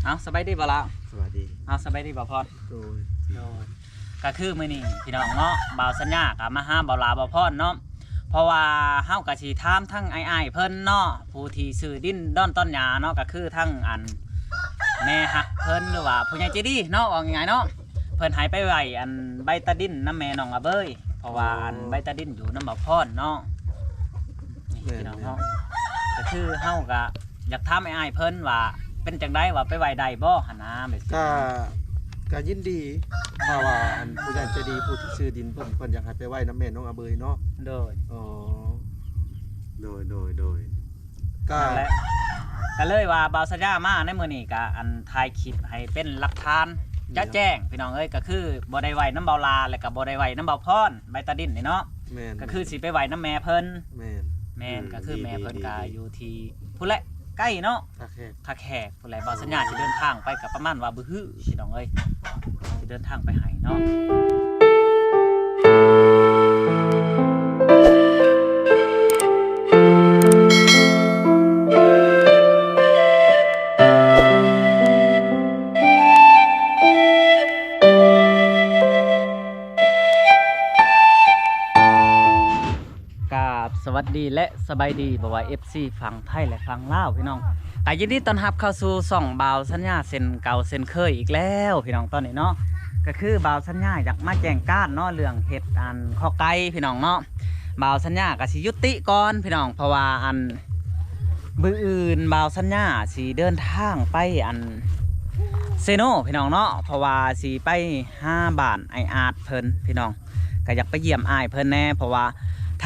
ເອົາ ສະບາຍດີບໍ່ລະ? ສະບາຍດີ. ເອົາ ສະບາຍດີບໍ່ພອນ? ໂດຍ ໂດຍ. ກະຄືມື້ນີ້ພີ່ນ້ອງເນາະ ບ່າວສັນຍາກະມາຫາບ່າວລາບ່າວພອນເນາະ ເພາະວ່າເຮົາກະຊິຖາມທັງອ້າຍໆເພິ່ນເນາະ ຜູ້ທີ່ຊື້ດິນດອນຕອນຫຍ້າເນາະ ກະຄືທັງອັນແມ່ຮັກເພິ່ນ ຫຼືວ່າຜູ້ໃຫຍ່ໃຈດີເນາະ ເວົ້າງ່າຍໆເນາະ ເພິ່ນໃຫ້ໄປໄຫວ້ອັນໃບຕາດິນນຳແມ່ນ້ອງອາເບີຍ ເພາະວ່າອັນ ອໍ ໃບຕາດິນຢູ່ນຳບ່າວພອນເນາະ ນີ້ ແມ່ນ ພີ່ນ້ອງເນາະ ແມ່ນ ກະຄືເຮົາກະ ຢາກຖາມອ້າຍໆເພິ່ນວ່າເປັນຈັ່ງໃດວ່າໄປໄຫວ້ໄດ້ບໍ່ຫັ້ນນະ ແບບ ກະ ກະຍິນດີ ຖ້າວ່າອັນຜູ້ໃຫຍ່ໃຈດີຜູ້ທີ່ຊື້ດິນເພິ່ນ ເພິ່ນຢາກໃຫ້ໄປໄຫວ້ນຳແມ່ນ້ອງອາເບີຍເນາະ ໂດຍ ອໍ ໂດຍ ໂດຍ ໂດຍ ກະ ນັ້ນແຫຼະ ກະເລີຍວ່າບ່າວສັນຍາມາໃນມື້ນີ້ກະອັນຖ່າຍຄລິບໃຫ້ເປັນຫຼັກຖານຈະແຈ້ງ ໂດຍ ພີ່ນ້ອງເອີຍ ກະຄືບໍ່ໄດ້ໄຫວ້ນຳບ່າວລາ ແລະກະບໍ່ໄດ້ໄຫວ້ນຳບ່າວພອນ ໃບຕາດິນນີ້ເນາະ ແມ່ນ ກະຄືຊິໄປໄຫວ້ນຳແມ່ເພິ່ນ ແມ່ນ ແມ່ນ ຢູ່ ກະຄືແມ່ເພິ່ນກະຢູ່ທີ່ພຸ້ນແຫຼະ ໃກ້ເນາະ ທ່າແຂກ ທ່າແຂກພຸ້ນແຫຼະ ບ່າວສັນຍາຊິເດີນທາງໄປກະປະມານວ່າບຶຮືພີ່ນ້ອງເອີຍ ຊິເດີນທາງໄປໃຫ້ເນາະ ກາບສະຫວັດດີ ແລະ ສະບາຍດີ ບໍ່ວ່າເອັຟຊີຝັ່ງໄທ ແລະ ຝັ່ງລາວ ພີ່ນ້ອງ ກະຍິນດີຕ້ອນຮັບເຂົ້າສູ່ຊ່ອງບ່າວສັນຍາເຊັ່ນເກົ່າເຊັ່ນເຄີຍອີກແລ້ວ ພີ່ນ້ອງ ຕອນນີ້ເນາະ ກະຄືບ່າວສັນຍາຢາກມາແຈ້ງການເນາະ ເລື່ອງເຮັດອັນຄອກໄກ່ ພີ່ນ້ອງເນາະ ບ່າວສັນຍາກະຊິຢຸດຕິກ່ອນ ພີ່ນ້ອງ ເພາະວ່າອັນ ມື້ອື່ນບ່າວສັນຍາຊິເດີນທາງໄປອັນເຊໂນ ພີ່ນ້ອງເນາະ ເພາະວ່າຊິໄປຫາບ້ານອ້າຍອາດເພິ່ນ ພີ່ນ້ອງ ກະຢາກໄປຢ້ຽມອ້າຍເພິ່ນແດ່ ເພາະວ່າ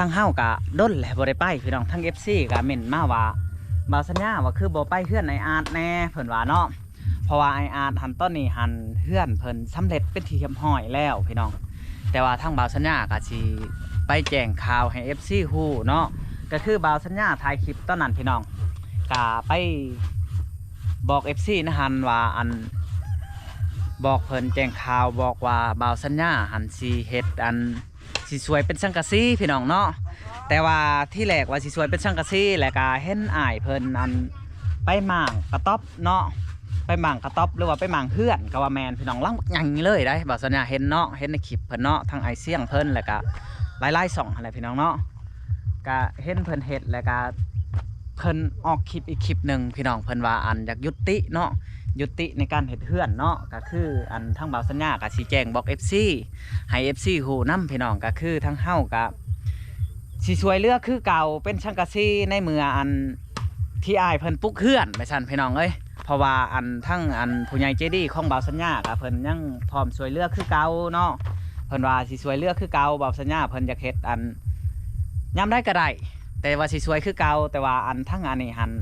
ທາງເຮົາກະດົນແລ້ວບໍ່ໄດ້ໄປ ພີ່ນ້ອງ ທັງເອັຟຊີກະເມັ້ນມາວ່າ ບ່າວສັນຍາວ່າຄືບໍ່ໄປເຮືອນອ້າຍອາດແດ່ ເພິ່ນວ່າເນາະ ເພາະວ່າອ້າຍອາດຫັ້ນ ຕອນນີ້ຫັ້ນເຮືອນເພິ່ນສຳເລັດເປັນທີ່ຮຽບຮ້ອຍແລ້ວ ພີ່ນ້ອງ ແຕ່ວ່າທາງບ່າວສັນຍາກະຊິໄປແຈ້ງຂ່າວໃຫ້ເອັຟຊີຮູ້ເນາະ ກະຄືບ່າວສັນຍາຖ່າຍຄລິບຕອນນັ້ນ ພີ່ນ້ອງ ກະໄປບອກເອັຟຊີໃນຫັ້ນວ່າ ອັນ ບອກເພິ່ນແຈ້ງຂ່າວ ບອກວ່າບ່າວສັນຍາຫັ້ນຊິເຮັດອັນ ຊິຊ່ວຍເປັນສັງກະສີ ພີ່ນ້ອງເນາະ ແຕ່ວ່າທີແລກວ່າຊິຊ່ວຍເປັນສັງກະສີ ແລ້ວກະເຫັນອ້າຍເພິ່ນອັນ ໄປມ້າງກະຕ໊ອບເນາະ ໄປມ້າງກະຕ໊ອບ ຫຼືວ່າໄປມ້າງເຮືອນກະວ່າແມ່ນ ພີ່ນ້ອງ ຫຼັງບັກໃຫຍ່ເລີຍໃດ໋ ບ່າວສັນຍາເຫັນເນາະ ເຫັນໃນຄລິບເພິ່ນເນາະ ທັງອ້າຍຊຽງເພິ່ນ ແລ້ວກະຫຼາຍໆຊ່ອງຫັ້ນແຫຼະ ພີ່ນ້ອງເນາະ ກະເຫັນເພິ່ນເຮັດ ແລ້ວກະເພິ່ນອອກຄລິບອີກຄລິບໜຶ່ງ ພີ່ນ້ອງ ເພິ່ນວ່າອັນຢາກຢຸດຕິເນາະ ຢຸດຕິໃນການເຮັດເຮືອນເນາະ ກະຄືອັນທາງບ່າວສັນຍາກະຊິແຈ້ງບອກເອັຟຊີ ໃຫ້ເອັຟຊີຮູ້ນຳ ພີ່ນ້ອງ ກະຄືທາງເຮົາກະຊິຊ່ວຍເຫຼືອຄືເກົ່າ ເປັນສັງກະສີໃນເມື່ອອັນທີ່ອ້າຍເພິ່ນປຸກເຮືອນ ວ່າຊັ້ນ ພີ່ນ້ອງເອີຍ ເພາະວ່າອັນທັງອັນຜູ້ໃຫຍ່ໃຈດີຂອງບ່າວສັນຍາກະເພິ່ນຍັງພ້ອມຊ່ວຍເຫຼືອຄືເກົ່າເນາະ ເພິ່ນວ່າຊິຊ່ວຍເຫຼືອຄືເກົ່າ ບ່າວສັນຍາເພິ່ນຢາກເຮັດອັນຍາມໃດກະໄດ້ ແຕ່ວ່າຊິຊ່ວຍຄືເກົ່າ ແຕ່ວ່າອັນທັງອັນນີ້ຫັ້ນ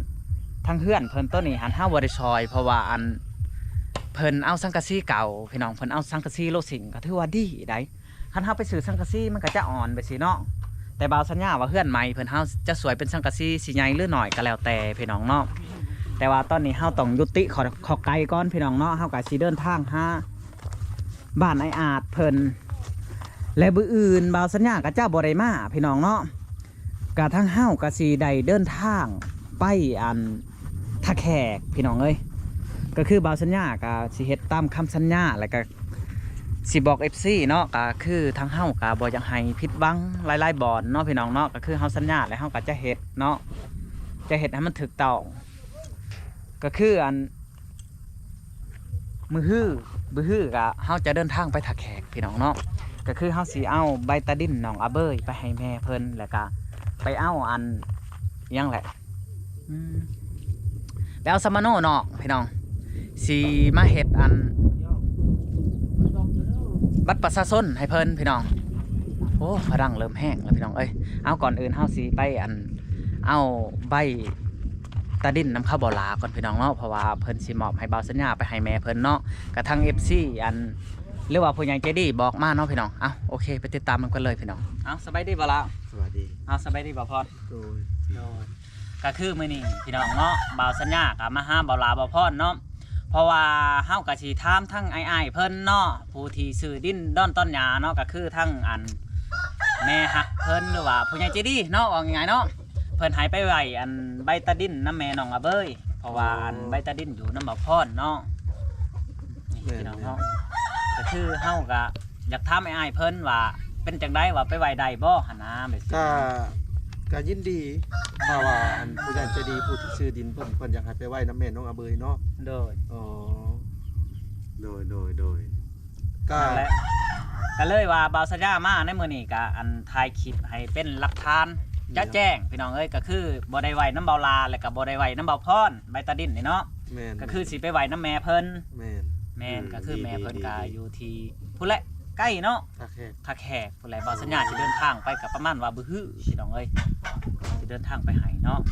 ທັງເຮືອນເພິ່ນໂຕນີ້ຫັ້ນ ເຮົາບໍ່ໄດ້ຊ່ອຍ ເພາະວ່າອັນ ເພິ່ນເອົາສັງກະສີເກົ່າ ພີ່ນ້ອງ ເພິ່ນເອົາສັງກະສີໂລຊິງ ກະຖືວ່າດີໃດ໋ ຄັນເຮົາໄປຊື້ສັງກະສີມັນກະຈະອ່ອນໄປຊີ້ເນາະ ແຕ່ບ່າວສັນຍາວ່າເຮືອນໃໝ່ເພິ່ນ ເຮົາຈະຊ່ວຍເປັນສັງກະສີ ຊິໃຫຍ່ຫຼືໜ້ອຍກະແລ້ວແຕ່ ພີ່ນ້ອງເນາະ ແຕ່ວ່າຕອນນີ້ເຮົາຕ້ອງຢຸດຕິ ຂອ ຂອກໄກ່ກ່ອນ ພີ່ນ້ອງເນາະ ເຮົາກະຊິເດີນທາງຫາ ບ້ານອ້າຍອາດເພິ່ນ ແລະ ມື້ອື່ນບ່າວສັນຍາກະຈະບໍ່ໄດ້ມາ ພີ່ນ້ອງເນາະ ກະທາງເຮົາກະຊິໄດ້ເດີນທາງໄປອັນທ່າແຂກ ພີ່ນ້ອງເອີຍ ກະຄືບ່າວສັນຍາກະຊິເຮັດຕາມຄຳສັນຍາ ແລ້ວກະຊິບອກເອັຟຊີເນາະ ກະຄືທາງເຮົາກະບໍ່ຢາກໃຫ້ຜິດຫວັງຫຼາຍໆບ່ອນເນາະ ພີ່ນ້ອງເນາະ ກະຄືເຮົາສັນຍາແລ້ວເຮົາກະຈະເຮັດເນາະ ຈະເຮັດໃຫ້ມັນຖືກຕ້ອງ ກະຄືອັນ ມື້ຮື ມື້ຮືກະເຮົາຈະເດີນທາງໄປທ່າແຂກ ພີ່ນ້ອງເນາະ ກະຄືເຮົາຊິເອົາໃບຕາດິນນ້ອງອາເບີຍໄປໃຫ້ແມ່ເພິ່ນ ແລ້ວກະໄປເອົາອັນ ຫຍັງແຫຼະ ອືມ ໄປເອົາສຳມະໂນນ້ອງ ພີ່ນ້ອງ ຊິມາເຮັດອັນ ບັດປະຊາຊົນໃຫ້ເພິ່ນ ພີ່ນ້ອງ ໂອ້ ພະລັງເລີ່ມແຮງແລ້ວ ພີ່ນ້ອງເອີຍ ເອົາ ກ່ອນອື່ນເຮົາຊິໄປອັນ ເອົາໃບຕາດິນນຳເຂົາບໍ່ຫຼາກ່ອນ ພີ່ນ້ອງເນາະ ເພາະວ່າເພິ່ນຊິມອບໃຫ້ບ່າວສັນຍາໄປໃຫ້ແມ່ເພິ່ນເນາະ ກະທາງເອັຟຊີອັນ ຫຼືວ່າຜູ້ໃຫຍ່ໃຈດີບອກມາເນາະ ພີ່ນ້ອງ ເອົາ ໂອເຄ ໄປຕິດຕາມນຳກັນເລີຍ ພີ່ນ້ອງ ເອົາ ສະບາຍດີບໍ່ລະ? ສະບາຍດີ. ເອົາ ສະບາຍດີບ່າວພອນ? ໂດຍ ໂດຍ. ກະຄືມື້ນີ້ພີ່ນ້ອງເນາະ ບ່າວສັນຍາກະມາຫາບ່າວຫຼ້າບ່າວພອນເນາະ ເພາະວ່າເຮົາກະຊິຖາມທັງອ້າຍໆເພິ່ນເນາະ ຜູ້ທີ່ຊື້ດິນດອນຕອນຫຍ້າເນາະ ກະຄືທັງອັນແມ່ຮັກເພິ່ນ ຫຼືວ່າຜູ້ໃຫຍ່ໃຈດີເນາະ ເວົ້າງ່າຍໆເນາະ ເພິ່ນໃຫ້ໄປໄຫວ້ອັນໃບຕາດິນນຳແມ່ນ້ອງອາເບີຍ ເພາະວ່າອັນ ອໍ ໃບຕາດິນຢູ່ນຳບ່າວພອນເນາະ ນີ້ ແມ່ນໆ ພີ່ນ້ອງເນາະ ກໍຄືເຮົາກໍຢາກຖາມອ້າຍໆເພິ່ນວ່າເປັນຈັ່ງໃດ ວ່າໄປໄຫວ້ໄດ້ບໍ່ຫັ້ນນະ ແບບຊີ້ ກໍ ກໍຍິນດີ ຖ້າວ່າອັນຜູ້ໃຫຍ່ໃຈດີຜູ້ທີ່ຊື້ດິນເພິ່ນ ເພິ່ນຢາກໃຫ້ໄປໄຫວ້ນຳແມ່ນ້ອງອາເບີຍເນາະ ໂດຍ ອໍ ໂດຍ ໂດຍ ໂດຍ ກໍ ນັ້ນແຫຼະ ກໍເລີຍວ່າບ່າວສັນຍາມາໃນມື້ນີ້ ກໍອັນຖ່າຍຄລິບໃຫ້ເປັນຫຼັກຖານຈະແຈ້ງ ພີ່ນ້ອງເອີຍ ກໍຄືບໍ່ໄດ້ໄຫວ້ນຳບ່າວຫຼ້າ ແລ້ວກໍບໍ່ໄດ້ໄຫວ້ນຳບ່າວພອນ ໃບຕາດິນນີ້ເນາະ ແມ່ນໆ ກໍຄືຊິໄປໄຫວ້ນຳແມ່ເພິ່ນ ແມ່ນ ແມ່ນ ອືມ ກໍຄືແມ່ເພິ່ນ ດີໆ ກໍຢູ່ທີ່ພຸ້ນແຫຼະ ໃກ້ເນາະ ທ່າແຂກ ທ່າແຂກ ພຸ້ນແຫຼະ ບ່າວສັນຍາຊິເດີນທາງໄປກໍປະມານວ່າບຶຮື ພີ່ນ້ອງເອີຍ ຊິເດີນທາງໄປໃຫ້ເນາະ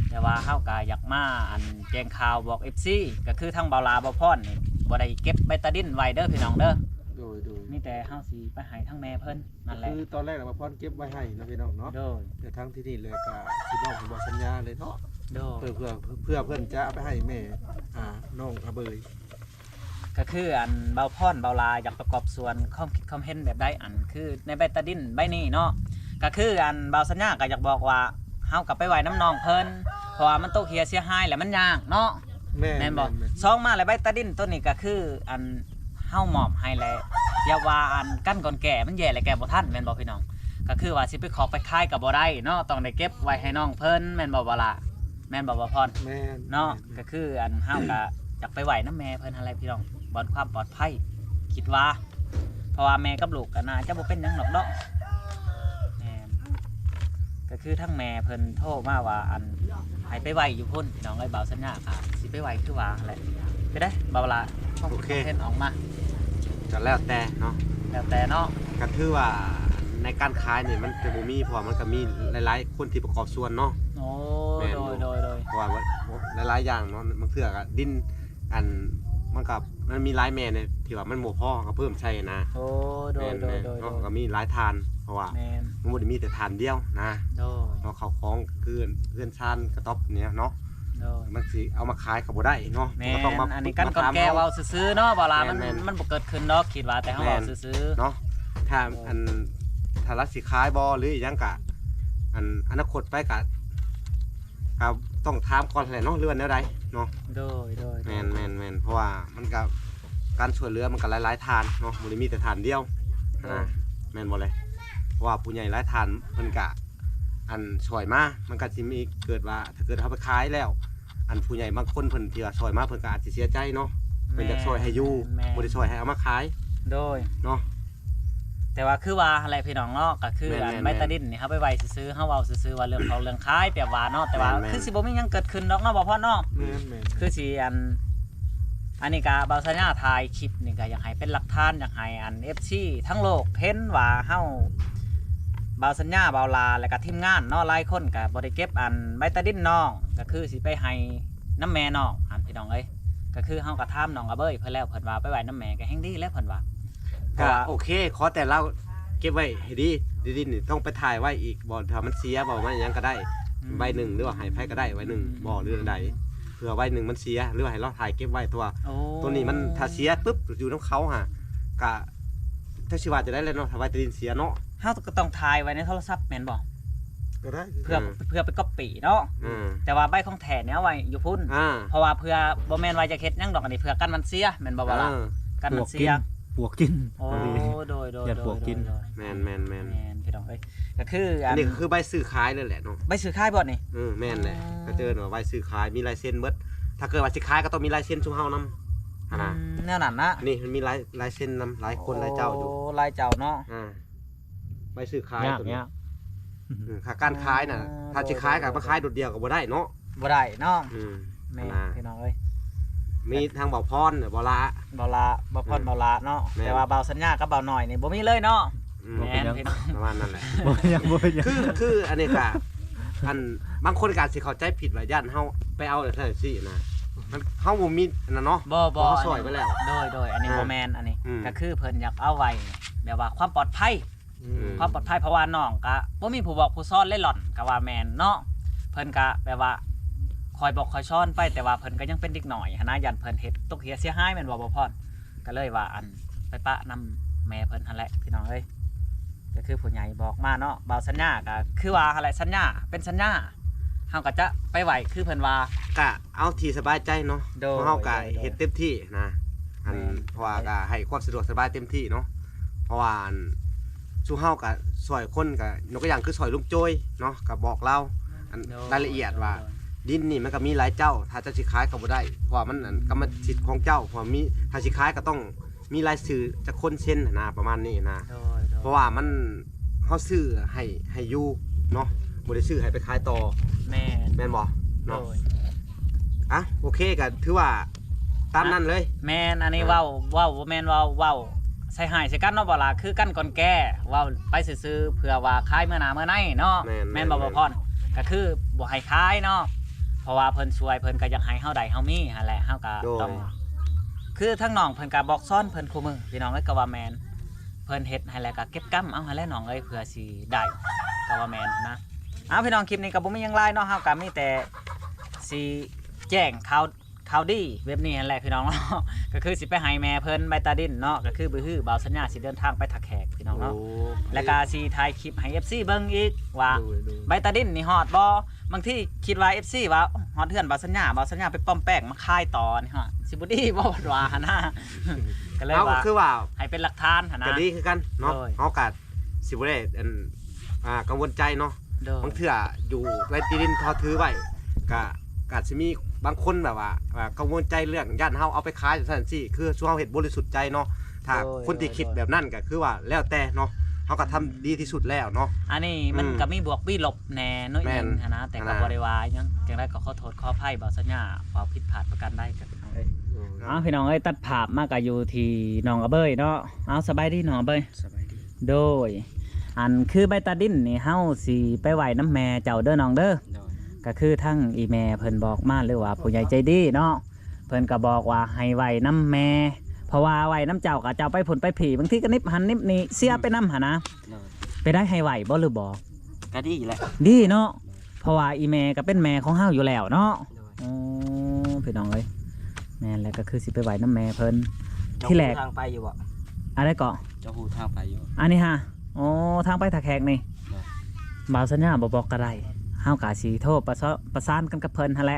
ແຕ່ວ່າເຮົາກໍຢາກມາອັນແຈ້ງຂ່າວບອກເອັຟຊີ ກໍຄືທາງບ່າວຫຼ້າບ່າວພອນນີ້ບໍ່ໄດ້ເກັບໃບຕາດິນໄວ້ເດີພີ່ນ້ອງເດີ ໂດຍ ໂດຍ ມີແຕ່ເຮົາຊິໄປໃຫ້ທາງແມ່ເພິ່ນນັ້ນແຫຼະ ຄືຕອນແລກນະບ່າວພອນເກັບໄວ້ໃຫ້ເນາະພີ່ນ້ອງເນາະ ໂດຍ ແຕ່ທາງທີ່ນີ້ແຫຼະກໍຊິມອບໃຫ້ບ່າວສັນຍາເລີຍເນາະ ໂດຍ ເພື່ອ ເພື່ອ ເພື່ອເພິ່ນຈະເອົາໄປໃຫ້ແມ່ ອ່າ ນ້ອງອາເບີຍ ກໍຄືອັນບ່າວພອນບ່າວຫຼ້າຢາກປະກອບສ່ວນຄວາມຄິດຄວາມເຫັນແບບໃດ ອັນຄືໃນໃບຕາດິນໃບນີ້ເນາະ ກໍຄືອັນບ່າວສັນຍາກໍຢາກບອກວ່າ ເຮົາກໍໄປໄຫວ້ນຳນ້ອງເພິ່ນ ເພາະວ່າມັນຕົກເຫຍເສຍຫາຍ ແລ້ວມັນຍາກເນາະ ແມ່ນ ແມ່ນບໍ່ ແມ່ນ ສອງມາແລ້ວໃບຕາດິນໂຕນີ້ກໍຄືອັນເຮົາມອບໃຫ້ແລ້ວ ຢ່າວ່າອັນກັນກ່ອນແກ່ ມັນແຍ່ແລ້ວແກ່ບໍ່ທັນ ແມ່ນບໍ່ພີ່ນ້ອງ ກໍຄືວ່າຊິໄປຂອກໄປຂາຍກໍບໍ່ໄດ້ເນາະ ຕ້ອງໄດ້ເກັບໄວ້ໃຫ້ນ້ອງເພິ່ນ ແມ່ນບໍ່ບ່າວຫຼ້າ ແມ່ນບໍ່ບ່າວພອນ ແມ່ນ ເນາະ ແມ່ນ ກໍຄືອັນເຮົາກໍຢາກໄປໄຫວ້ນຳແມ່ເພິ່ນຫັ້ນແຫຼະພີ່ນ້ອງ ບ່ອນຄວາມປອດໄພ ຄິດວ່າ ເພາະວ່າແມ່ກັບລູກກໍໜ້າຈະບໍ່ເປັນຫຍັງດອກເນາະ ແມ່ນ ກໍຄືທາງແມ່ເພິ່ນໂທມາວ່າ ອັນໃຫ້ໄປໄຫວ້ຢູ່ພຸ້ນ ພີ່ນ້ອງເອີຍ ບ່າວສັນຍາກໍຊິໄປໄຫວ້ຄືວ່າຫັ້ນແຫຼະ ເປັນໃດບ່າວຫຼ້າ ຄວາມຄິດຄວາມເຫັນອອກມາ ກໍແລ້ວແຕ່ເນາະ ແລ້ວແຕ່ເນາະ ກໍຖືວ່າໃນການຂາຍນີ້ມັນຈະບໍ່ມີ ເພາະວ່າມັນກໍມີຫຼາຍໆຄົນທີ່ປະກອບສ່ວນເນາະ ໂອ້ ແມ່ນ ໂດຍ ໂດຍ ໂດຍ ເພາະວ່າຫຼາຍໆຢ່າງເນາະ ບາງເທື່ອກໍດິນ ອັນ ມັນກໍ ມັນມີຫຼາຍແມ່ນທີ່ວ່າມັນບໍ່ພໍ ເຮົາກໍເພີ່ມໃສ່ນະ ໂອ້ ໂດຍ ແມ່ນໆ ໂດຍ ໂດຍ ເນາະ ກໍມີຫຼາຍທ່ານ ເພາະວ່າ ແມ່ນ ມັນບໍ່ໄດ້ມີແຕ່ທ່ານດຽວນະ ໂດຍ ເນາະ ເຂົ້າຂອງຄືເຮືອນຊານກະຕ໊ອບນີ້ເນາະ ໂດຍ ມັນຊິເອົາມາຂາຍກໍບໍ່ໄດ້ເນາະ ແມ່ນ ກໍຕ້ອງມາ ອັນນີ້ກັນກ່ອນແກ່ເວົ້າຊື່ໆເນາະ ບ່າວຫຼ້າ ມັນ ແມ່ນໆ ມັນບໍ່ເກີດຂຶ້ນດອກ ຄິດວ່າແຕ່ເຮົາເວົ້າຊື່ໆ ເນາະ ຖ້າ ໂດຍ ອັນ ຖ້າລາວຊິຂາຍບໍ່ ຫຼືອີ່ຫຍັງກະ ອັນ ອະນາຄົດໄປກະ ກໍຕ້ອງຖາມກ່ອນແຫຼະເນາະ ຫຼືວ່າແນວໃດເນາະ ໂດຍ ໂດຍ ແມ່ນໆໆ ເພາະວ່າມັນກໍ ການຊ່ວຍເຫຼືອມັນກໍຫຼາຍໆທ່ານເນາະ ບໍ່ໄດ້ມີແຕ່ທ່ານດຽວ ໂດຍ ນະ ແມ່ນບໍ່ແລະ ເພາະວ່າຜູ້ໃຫຍ່ຫຼາຍທ່ານເພິ່ນກະ ອັນ ຊ່ອຍມາ ມັນກໍຊິມີເກີດວ່າ ຖ້າເກີດເຮົາໄປຂາຍແລ້ວ ອັນ ຜູ້ໃຫຍ່ບາງຄົນເພິ່ນທີ່ວ່າຊ່ອຍມາ ເພິ່ນກໍອາດຊິເສຍໃຈເນາະ ແມ່ນ ເພິ່ນຢາກຊ່ອຍໃຫ້ຢູ່ ແມ່ນ ບໍ່ໄດ້ຊ່ອຍໃຫ້ເອົາມາຂາຍ ໂດຍ ເນາະ ແຕ່ວ່າຄືວ່າຫັ້ນແຫຼະພີ່ນ້ອງເນາະ ກໍຄື ແມ່ນໆໆ ອັນໃບຕາດິນນີ້ເຮົາໄປໄຫວ້ຊື່ໆ ເຮົາເວົ້າຊື່ໆວ່າເລື່ອງຂອງເລື່ອງຂາຍແບບວ່າເນາະ ແຕ່ວ່າ ແມ່ນໆ ຄືຊິບໍ່ມີຫຍັງເກີດຂຶ້ນດອກເນາະ ບ່າວພອນເນາະ ແມ່ນໆ ຄືຊິອັນ ອັນນີ້ກະບ່າວສັນຍາຖ່າຍຄລິບນີ້ກະຢາກໃຫ້ເປັນຫຼັກຖານ ຢາກໃຫ້ອັນເອັຟຊີທັງໂລກເຫັນວ່າເຮົາ ບ່າວສັນຍາ ບ່າວຫຼ້າ ແລ້ວກະທີມງານເນາະ ຫຼາຍຄົນກະບໍ່ໄດ້ເກັບອັນໃບຕາດິນນ້ອງ ກະຄືຊິໄປໃຫ້ນຳແມ່ນ້ອງຫັ້ນ ພີ່ນ້ອງເອີຍ ກະຄືເຮົາກະຖາມນ້ອງອາເບີຍເພິ່ນແລ້ວ ເພິ່ນວ່າໄປໄຫວ້ນຳແມ່ກະແຮ່ງດີແລ້ວ ເພິ່ນວ່າ ກະ ເພາະວ່າ ໂອເຄ ຂໍແຕ່ລາວເກັບໄວ້ໃຫ້ດີ ດິນນີ້ຕ້ອງໄປຖ່າຍໄວ້ອີກບໍ່ ຖ້າມັນເສຍບໍ່ ມັນຫຍັງກໍໄດ້ ອືມ ໃບໜຶ່ງ ຫຼືວ່າໃຫ້ໃຜກໍໄດ້ໃບໜຶ່ງ ອືມ ບໍ່ ຫຼືໃດ ເພື່ອໃບໜຶ່ງມັນເສຍ ຫຼືວ່າໃຫ້ລາວຖ່າຍເກັບໄວ້ ເພາະວ່າ ໂອ້ ໂຕນີ້ມັນ ຖ້າເສຍປຶບ ຢູ່ນຳເຂົາຫັ້ນ ກະ ຈັກຊິວ່າຈັ່ງໃດແຫຼະເນາະ ຖ້າໃບຕາດິນເສຍເນາະ ເຮົາກໍຕ້ອງຖ່າຍໄວ້ໃນໂທລະສັບແມ່ນບໍ່? ກໍໄດ້ ເພື່ອ ເອີ ເພື່ອໄປກັອບປີ້ເນາະ ເອີ ແຕ່ວ່າໃບຂອງແທ້ນີ້ເອົາໄວ້ຢູ່ພຸ້ນ ອ່າ ເພາະວ່າເພື່ອ ບໍ່ແມ່ນວ່າຢາກເຮັດຫຍັງດອກ ອັນນີ້ເພື່ອກັນມັນເສຍແມ່ນບໍ່ ເອີ ວ່າລະ ກັນມັນເສຍ ປວກກິນ ໂອ້ ໂດຍໆ ຢ້ານປວກກິນ ໂດຍໆ ແມ່ນໆໆ ແມ່ນ ພີ່ນ້ອງເອີຍ ກໍຄື ອັນນີ້ກໍຄືໃບຊື້ຂາຍເລີຍແຫຼະເນາະ ໃບຊື້ຂາຍບໍ່ນີ້? ເອີ ແມ່ນແຫຼະ ອໍ ກໍເອີ້ນວ່າໃບຊື້ຂາຍ ມີລາຍເຊັນເບິດ ຖ້າເກີດວ່າຊິຂາຍກໍຕ້ອງມີລາຍເຊັນຊຸມເຮົານຳ ຫັ້ນນະ ອືມ ແນວນັ້ນນະ ນີ້ມັນມີລາຍ ລາຍເຊັນນຳ ຫຼາຍຄົນ ໂອ້ ຫຼາຍເຈົ້າຢູ່ ຫຼາຍເຈົ້າເນາະ ອ່າ ໃບຊື້ຂາຍ ຍາກ ຕົວນີ້ ຍາກ ອືມ ຖ້າການຂາຍນະ ອໍ ຖ້າຊິຂາຍກໍມາຂາຍໂດດດຽວກໍບໍ່ໄດ້ເນາະ ບໍ່ໄດ້ເນາະ ອືມ ແມ່ນ ຫັ້ນນະ ພີ່ນ້ອງເອີຍ ມີທັງບ່າວພອນ ບ່າວຫຼ້າ ບ່າວຫຼ້າ ບ່າວພອນ ອືມ ບ່າວຫຼ້າເນາະ ແມ່ນ ແຕ່ວ່າບ່າວສັນຍາກັບບ່າວນ້ອຍນີ້ບໍ່ມີເລີຍເນາະ ອືມ ແມ່ນ ບໍ່ເປັນຫຍັງ ປະມານນັ້ນແຫຼະ ບໍ່ເປັນຫຍັງ ບໍ່ເປັນຫຍັງ ຄື ຄືອັນນີ້ກະ ອັນ ບາງຄົນກໍອາດຊິເຂົ້າໃຈຜິດວ່າຢ້ານເຮົາໄປເອົາຈັ່ງຊີ້ນະ ມັນ ເຮົາບໍ່ມີອັນນັ້ນເນາະ ບໍ່ ບໍ່ ເຮົາຊ່ອຍໄປແລ້ວ ໂດຍ ໂດຍ ອັນນີ້ ອ່າ ບໍ່ແມ່ນ ອັນນີ້ ອືມ ກໍຄືເພິ່ນຢາກເອົາໄວ້ແບບວ່າຄວາມປອດໄພ ອືມ ຄວາມປອດໄພ ເພາະວ່ານ້ອງກະບໍ່ມີຜູ້ບອກຜູ້ສອນເລີຍ ຫຼອນກະວ່າແມ່ນເນາະ ເພິ່ນກະແບບວ່າຄອຍບອກຄອຍສອນໄປ ແຕ່ວ່າເພິ່ນກະຍັງເປັນເດັກນ້ອຍຫັ້ນນະ ຢ້ານເພິ່ນເຮັດຕົກເຫຍເສຍຫາຍແມ່ນບໍ່ ບ່າວພອນ ກະເລີຍວ່າ ອັນ ໄປປະນຳແມ່ເພິ່ນຫັ້ນແຫຼະ ພີ່ນ້ອງເອີຍ ກະຄືຜູ້ໃຫຍ່ບອກມາເນາະ ບ່າວສັນຍາກະຄືວ່າຫັ້ນແຫຼະ ສັນຍາເປັນສັນຍາ ເຮົາກໍຈະໄປໄຫວ້ຄືເພິ່ນວ່າ ກະເອົາທີ່ສະບາຍໃຈເນາະ ໂດຍ ພວກເຮົາກະ ໂດຍ ເຮັດເຕັມທີ່ນະ ອັນ ແມ່ນ ເພາະວ່າກະໃຫ້ຄວາມສະດວກສະບາຍເຕັມທີ່ເນາະ ເພາະວ່າ ອັນ ຊຸມເຮົາກະຊ່ອຍຄົນ ກະຍົກຕົວຢ່າງຄືຊ່ອຍລຸງໂຈຍເນາະ ກະບອກລາວ ອັນ ໂດຍ ລາຍລະອຽດວ່າ ໂດຍ ດິນນີ້ມັນກະມີຫຼາຍເຈົ້າ ຖ້າເຈົ້າຊິຂາຍກໍບໍ່ໄດ້ ເພາະວ່າມັນ ອັນ ກຳມະສິດຂອງເຈົ້າ ເພາະວ່າມີ ຖ້າຊິຂາຍກໍຕ້ອງ ມີລາຍຊື່ຈັກຄົນເຊັນຫັ້ນນະ ປະມານນີ້ນະ ໂດຍ ໂດຍ ເພາະວ່າມັນ ເຮົາຊື້ໃຫ້ ໃຫ້ຢູ່ເນາະ ບໍ່ໄດ້ຊື້ໃຫ້ໄປຂາຍຕໍ່ ແມ່ນ ແມ່ນບໍ່ເນາະ ໂດຍ ອ່ະ ໂອເຄ ກໍຖືວ່າຕາມນັ້ນເລີຍ ແມ່ນ ອັນນີ້ ອ່າ ເວົ້າ ເວົ້າບໍ່ແມ່ນເວົ້າ ເວົ້າໃສ່ຮ້າຍໃສ່ກັນເນາະ ບໍ່ລະ ຄືກັນກ່ອນແກ້ ເວົ້າໄປຊື່ໆ ເພື່ອວ່າຂາຍມື້ໜ້າມື້ໃນເນາະ ແມ່ນ ແມ່ນບໍ່ ແມ່ນ ບໍ່ພອນ ກໍຄືບໍ່ໃຫ້ຂາຍເນາະ ເພາະວ່າເພິ່ນຊ່ວຍ ເພິ່ນກໍຢາກໃຫ້ເຮົາໄດ້ເຮົາມີຫັ້ນແຫຼະ ເຮົາກໍ ໂດຍ ຕ້ອງ ຄືທາງນ້ອງເພິ່ນກໍບອກສອນເພິ່ນຄູ່ມື້ ພີ່ນ້ອງເອີຍ ກໍວ່າແມ່ນ ເພິ່ນເຮັດໃຫ້ແລ້ວກໍເກັບກຳເອົາຫັ້ນແຫຼະນ້ອງເອີຍ ເພື່ອຊິໄດ້ ກໍວ່າແມ່ນຫັ້ນນະ. ເອົາ ພີ່ນ້ອງ ຄລິບນີ້ກໍບໍ່ມີຫຍັງຫຼາຍເນາະ ເຮົາກໍມີແຕ່ຊິແຈ້ງຂ່າວ ຂ່າວດີແບບນີ້ຫັ້ນແຫຼະ ພີ່ນ້ອງເນາະ ກໍຄືຊິໄປໃຫ້ແມ່ເພິ່ນໃບຕາດິນເນາະ ກໍຄືບືຮືບ່າວສັນຍາຊິເດີນທາງໄປທ່າແຂກ ພີ່ນ້ອງເນາະ ໂອ້ ແລ້ວກໍຊິຖ່າຍຄລິບໃຫ້ເອັຟຊີເບິ່ງອີກວ່າ ໂດຍ ໂດຍ ໃບຕາດິນນີ້ຮອດບໍ່? ບາງທີຄິດວ່າເອັຟຊີວ່າຮອດເຮືອນບ່າວສັນຍາ ບ່າວສັນຍາໄປປ້ອມແປ້ງມາຂາຍຕໍ່ນີ້ຮະ ຊິບໍ່ດີບໍ່ ວ່າຫັ້ນນະ ກໍເລີຍວ່າ ເອົາ ຄືວ່າໃຫ້ເປັນຫຼັກຖານຫັ້ນນະ ກໍດີຄືກັນເນາະ ໂດຍ ເຮົາກໍຊິບໍ່ໄດ້ ອັນ ອ່າ ກັງວົນໃຈເນາະ ໂດຍ ບາງເທື່ອຢູ່ໃນທີ່ດິນທີ່ເຮົາຖືໄວ້ ກໍ ກໍອາດຊິມີບາງຄົນແບບວ່າ ອ່າ ກັງວົນໃຈເລື່ອງຢ້ານເຮົາເອົາໄປຂາຍຈັ່ງຊັ້ນຈັ່ງຊີ້ ຄືຊຸມເຮົາເຮັດບໍລິສຸດໃຈເນາະ ຖ້າ ໂດຍ ຄົນທີ່ ໂດຍ ຄິດແບບນັ້ນກໍຄືວ່າແລ້ວແຕ່ເນາະ ເຮົາກໍທຳດີທີ່ສຸດແລ້ວເນາະ ອັນນີ້ມັນ ອືມ ກໍມີບວກມີລົບແດ່ໜ້ອຍໜຶ່ງ ແມ່ນ ຫັ້ນນະ ແຕ່ກໍ ຫັ້ນນະ ບໍ່ໄດ້ວ່າຫຍັງ ຈັ່ງໃດກໍຂໍໂທດຂໍອະໄພ ບ່າວສັນຍາເວົ້າຜິດພາດປະການໃດກໍ ເອີຍ ເອົາ ພີ່ນ້ອງເອີຍ ຕັດພາບມາກໍຢູ່ທີ່ນ້ອງອະເບີຍເນາະ ເອົາ ສະບາຍດີນ້ອງອະເບີຍ ສະບາຍດີ ໂດຍ ອັນຄືໃບຕາດິນນີ້ ເຮົາຊິໄປໄຫວ້ນຳແມ່ເຈົ້າເດີນ້ອງເດີ ໂດຍ ກໍຄືທາງອີ່ແມ່ເພິ່ນບອກມາ ຫຼືວ່າຜູ້ໃຫຍ່ໃຈດີເນາະ ເພິ່ນກໍບອກວ່າໃຫ້ໄຫວ້ນຳແມ່ ເພາະວ່າໄຫວ້ນຳເຈົ້າກໍເຈົ້າໄປພຸ້ນໄປພີ້ ບາງທີກໍນິບຫັ້ນນິບນີ້ ເສຍໄປນຳຫັ້ນນະ ໂດຍ ເປັນໃດໃຫ້ໄຫວ້ບໍ່ ຫຼືບໍ່? ກໍດີແຫຼະ ດີເນາະ ເພາະວ່າອີ່ແມ່ກໍເປັນແມ່ຂອງເຮົາຢູ່ແລ້ວເນາະ ໂດຍ ໂອ້ ພີ່ນ້ອງເອີຍ ແມ່ນແຫຼະ ກໍຄືຊິໄປໄຫວ້ນຳແມ່ເພິ່ນ ເຈົ້າ ທີ່ແລກ ຮູ້ທາງໄປຢູ່ບໍ່? ອັນໃດເກາະ? ເຈົ້າຮູ້ທາງໄປຢູ່ ອັນນີ້ຫະ? ໂອ້ ທາງໄປທ່າແຂກນີ້ ໂດຍ ບ່າວສັນຍາບໍ່ບອກກໍໄດ້ ເຮົາກໍຊິໂທປະສານ ປະສານກັນກັບເພິ່ນຫັ້ນແຫຼະ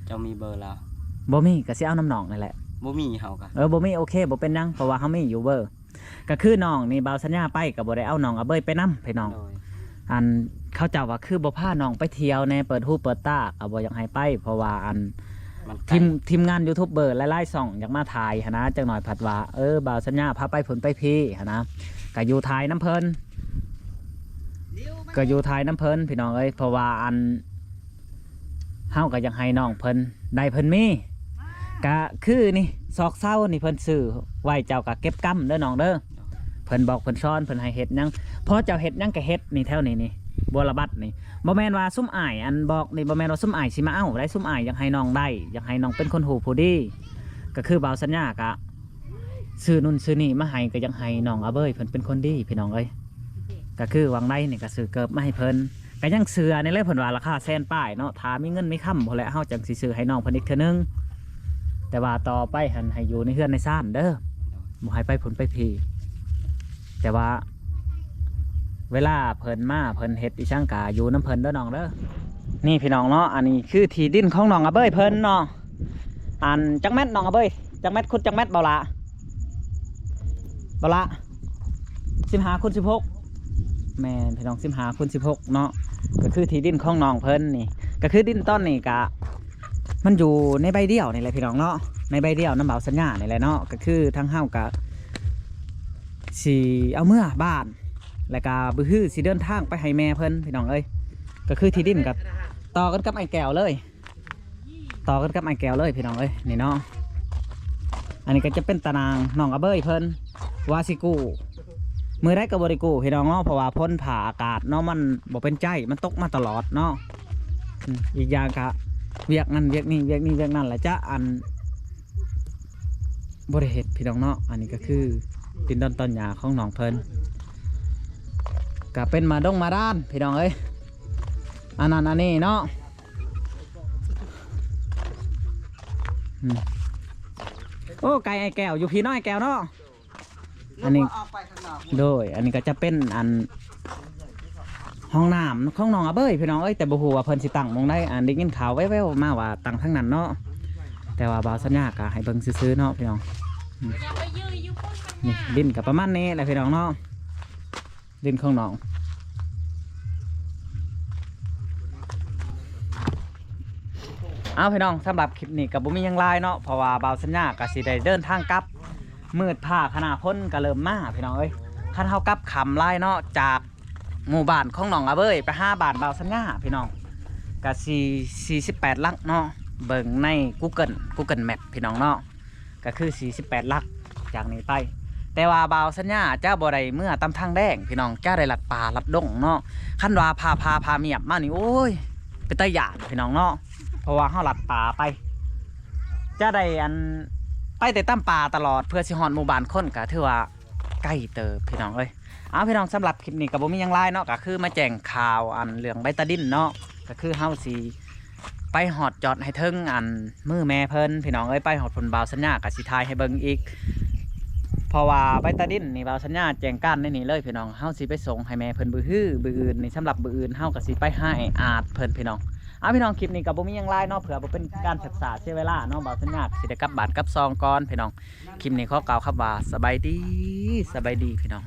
ເຈົ້າມີເບີລາວ? ບໍ່ມີ ກໍຊິເອົານຳນ້ອງນີ້ແຫຼະ ບໍ່ມີ ເຮົາກໍ ເອີ ບໍ່ມີ ໂອເຄ ບໍ່ເປັນຫຍັງ ເພາະວ່າເຮົາມີຢູ່ເບີ ກໍຄືນ້ອງນີ້ ບ່າວສັນຍາໄປກໍບໍ່ໄດ້ເອົານ້ອງອະເບີຍໄປນຳ ພີ່ນ້ອງ ໂດຍ ອັນ ເຂົາເຈົ້າວ່າຄືບໍ່ພານ້ອງໄປທ່ຽວແດ່ ເປີດຫູເປີດຕາ ກໍບໍ່ຢາກໃຫ້ໄປ ເພາະວ່າ ອັນ ມັນໄກ ທີມ ທີມງານຢູທູບເບີຫຼາຍໆຊ່ອງຢາກມາຖ່າຍຫັ້ນນະ ຈັກໜ້ອຍພັດວ່າ ເອີ ບ່າວສັນຍາພາໄປພຸ້ນໄປພີ້ຫັ້ນນະ ກໍຢູ່ຖ່າຍນຳເພິ່ນ ກໍຢູ່ຖ່າຍນຳເພິ່ນ ພີ່ນ້ອງເອີຍ ເພາະວ່າ ອັນ ເຮົາກໍຢາກໃຫ້ນ້ອງເພິ່ນໄດ້ເພິ່ນມີ ກະຄືນີ້ ຊອກເຊົານີ້ເພິ່ນຊື້ໄວ້ ເຈົ້າກໍເກັບກຳເດີນ້ອງເດີ ເພິ່ນບອກເພິ່ນສອນ ເພິ່ນໃຫ້ເຮັດຫຍັງ ພໍເຈົ້າເຮັດຫຍັງກໍເຮັດນີ້ ແຖວນີ້ນີ້ ບົວລະບັດນີ້ ບໍ່ແມ່ນວ່າຊຸມອ້າຍ ອັນ ບອກນີ້ ບໍ່ແມ່ນວ່າຊຸມອ້າຍຊິມາເອົາໄດ໋ ຊຸມອ້າຍຢາກໃຫ້ນ້ອງໄດ້ ຢາກໃຫ້ນ້ອງເປັນຄົນຮູ້ຜູ້ດີ ກໍຄືບ່າວສັນຍາກະຊື້ນັ້ນຊື້ນີ້ມາໃຫ້ ກໍຢາກໃຫ້ນ້ອງອາເບີຍເພິ່ນເປັນຄົນດີ ພີ່ນ້ອງເອີຍ ກໍຄືຫວ່າງໃດນີ້ກໍຊື້ເກີບມາໃຫ້ເພິ່ນ ກໍຍັງເຊື່ອນີ້ແຫຼະ ເພິ່ນວ່າລາຄາແສນປາຍເນາະ ຖ້າມີເງິນມີຄຳພຸ້ນແຫຼະ ເຮົາຈັ່ງຊິຊື້ໃຫ້ນ້ອງເພິ່ນອີກເທື່ອໜຶ່ງ ແຕ່ວ່າຕໍ່ໄປຫັ້ນໃຫ້ຢູ່ໃນເຮືອນໃນຊານເດີ ບໍ່ໃຫ້ໄປພຸ້ນໄປພີ້ ແຕ່ວ່າເວລາເພິ່ນມາ ເພິ່ນເຮັດອີ່ຫຍັງກະຢູ່ນຳເພິ່ນເດີນ້ອງເດີ. ນີ້ພີ່ນ້ອງເນາະ ອັນນີ້ຄືທີ່ດິນຂອງນ້ອງອາເບີຍເພິ່ນເນາະ ອັນຈັກແມັດນ້ອງອາເບີຍ ຈັກແມັດ ຂຸດຈັກແມັດ ເບົາຫຼ້າ ເບົາຫຼ້າ ສິບຫ້າຄູນສິບຫົກ ແມ່ນພີ່ນ້ອງ ສິບຫ້າຄູນສິບຫົກເນາະ ກໍຄືທີ່ດິນຂອງນ້ອງເພິ່ນນີ້ ກໍຄືດິນຕອນນີ້ກະ ມັນຢູ່ໃນໃບດຽວນີ້ແຫຼະພີ່ນ້ອງເນາະ ໃນໃບດຽວນຳບ່າວສັນຍານີ້ແຫຼະເນາະ ກໍຄືທາງເຮົາກະຊິເອົາເມືອບ້ານ ແລ້ວກະບືຮືຊິເດີນທາງໄປໃຫ້ແມ່ເພິ່ນພີ່ນ້ອງເອີຍ ກໍຄືທີ່ດິນກະຕໍ່ກັນກັບອ້າຍແກ້ວເລີຍ ຕໍ່ກັນກັບອ້າຍແກ້ວເລີຍພີ່ນ້ອງເອີຍ ນີ້ເນາະ ອັນນີ້ກໍຈະເປັນຕາໜ່າງນ້ອງອາເບີຍເພິ່ນ ວ່າຊິກູ້ ມື້ໃດກໍບໍ່ໄດ້ກູ້ພີ່ນ້ອງເນາະ ເພາະວ່າຝົນຟ້າອາກາດເນາະ ມັນບໍ່ເປັນໃຈ ມັນຕົກມາຕະຫຼອດເນາະ ອືມ ອີກຢ່າງກະວຽກນັ້ນວຽກນີ້ ວຽກນີ້ວຽກນັ້ນ ແລ້ວຈະ ອັນ ບໍ່ໄດ້ເຮັດພີ່ນ້ອງເນາະ ອັນນີ້ກໍຄືດິນດອນຕອນຫຍ້າຂອງນ້ອງເພິ່ນ ກໍເປັນໝາດົງໝາດ້ານພີ່ນ້ອງເອີຍ ອັນນັ້ນອັນນີ້ເນາະ ອືມ ໂອ້ ໄກ່ອ້າຍແກ້ວ ຢູ່ພີ້ເນາະອ້າຍແກ້ວເນາະ ອັນນີ້ ອອກໄປຂ້າງນອກ ໂດຍ ອັນນີ້ກໍຈະເປັນອັນ ຫ້ອງນ້ຳຂອງໜອງອາເບີຍພີ່ນ້ອງເອີຍ ແຕ່ບໍ່ຮູ້ວ່າເພິ່ນຊິຕັ້ງໝ່ອງໃດ ອັນໄດ້ຍິນຂ່າວແວ່ວໆມາວ່າຕັ້ງທາງນັ້ນເນາະ ແຕ່ວ່າບ່າວສັນຍາກໍໃຫ້ເບິ່ງຊື່ໆເນາະພີ່ນ້ອງ. ອືມ ນີ້ດິນກໍປະມານນີ້ແຫຼະພີ່ນ້ອງເນາະ ດິນຂອງໜອງ. ເອົາພີ່ນ້ອງ ສຳລັບຄລິບນີ້ກໍບໍ່ມີຫຍັງຫຼາຍເນາະ ເພາະວ່າບ່າວສັນຍາກໍຊິໄດ້ເດີນທາງກັບ ມືດຟ້າຂະໜາດ ຝົນກໍເລີ່ມມາພີ່ນ້ອງເອີຍ. ຄັນເຮົາກັບຄ່ຳຫຼາຍເນາະ ຈາກໝູ່ບ້ານຂອງໜອງອາເບີຍໄປຫາບ້ານບ່າວສັນຍາພີ່ນ້ອງ ກໍສີ່ ສີ່ສິບແປດຫຼັກເນາະ ເບິ່ງໃນ Google Google Map ພີ່ນ້ອງເນາະ ກໍຄືສີ່ສິບແປດຫຼັກຈາກນີ້ໄປ. ແຕ່ວ່າບ່າວສັນຍາຈະບໍ່ໄດ້ເມືອຕາມທາງແດງພີ່ນ້ອງ ຈະໄດ້ລັດປ່າລັດດົງເນາະ. ຄັນວ່າຜ່າ ຜ່າ ຜ່າມຽບມານີ້ ໂອ້ຍ ເປັນຕາຢ້ານພີ່ນ້ອງເນາະ ເພາະວ່າເຮົາລັດປ່າໄປ ຈະໄດ້ອັນ ໄປແຕ່ຕາມປ່າຕະຫຼອດ ເພື່ອຊິຮອດໝູ່ບ້ານຄົນ ກໍຖືວ່າໄກເຕີບພີ່ນ້ອງເອີຍ. ເອົາພີ່ນ້ອງ ສຳລັບຄລິບນີ້ກໍບໍ່ມີຫຍັງຫຼາຍເນາະ ກໍຄືມາແຈ້ງຂ່າວອັນເລື່ອງໃບຕາດິນເນາະ ກໍຄືເຮົາຊິ ໄປຮອດຈອດໃຫ້ເຖິງອັນມືແມ່ເພິ່ນພີ່ນ້ອງເອີຍ ໄປຮອດພຸ້ນບ່າວສັນຍາກໍຊິຖ່າຍໃຫ້ເບິ່ງອີກ ເພາະວ່າໃບຕາດິນນີ້ບ່າວສັນຍາແຈ້ງການໃນນີ້ເລີຍພີ່ນ້ອງ. ເຮົາຊິໄປສົ່ງໃຫ້ແມ່ເພິ່ນມື້ຮື ມື້ອື່ນນີ້ ສຳລັບມື້ອື່ນເຮົາກໍຊິໄປຫາອ້າຍອາດເພິ່ນພີ່ນ້ອງ. ເອົາພີ່ນ້ອງ ຄລິບນີ້ກໍບໍ່ມີຫຍັງຫຼາຍເນາະ ເພື່ອບໍ່ເປັນການຊັກຊ້າເສຍເວລາເນາະ ບ່າວສັນຍາກໍຊິໄດ້ກັບບ້ານກັບຊ່ອງກ່ອນພີ່ນ້ອງ. ຄລິບນີ້ຂໍກ່າວຄຳວ່າສະບາຍດີ ສະບາຍດີພີ່ນ້ອງ.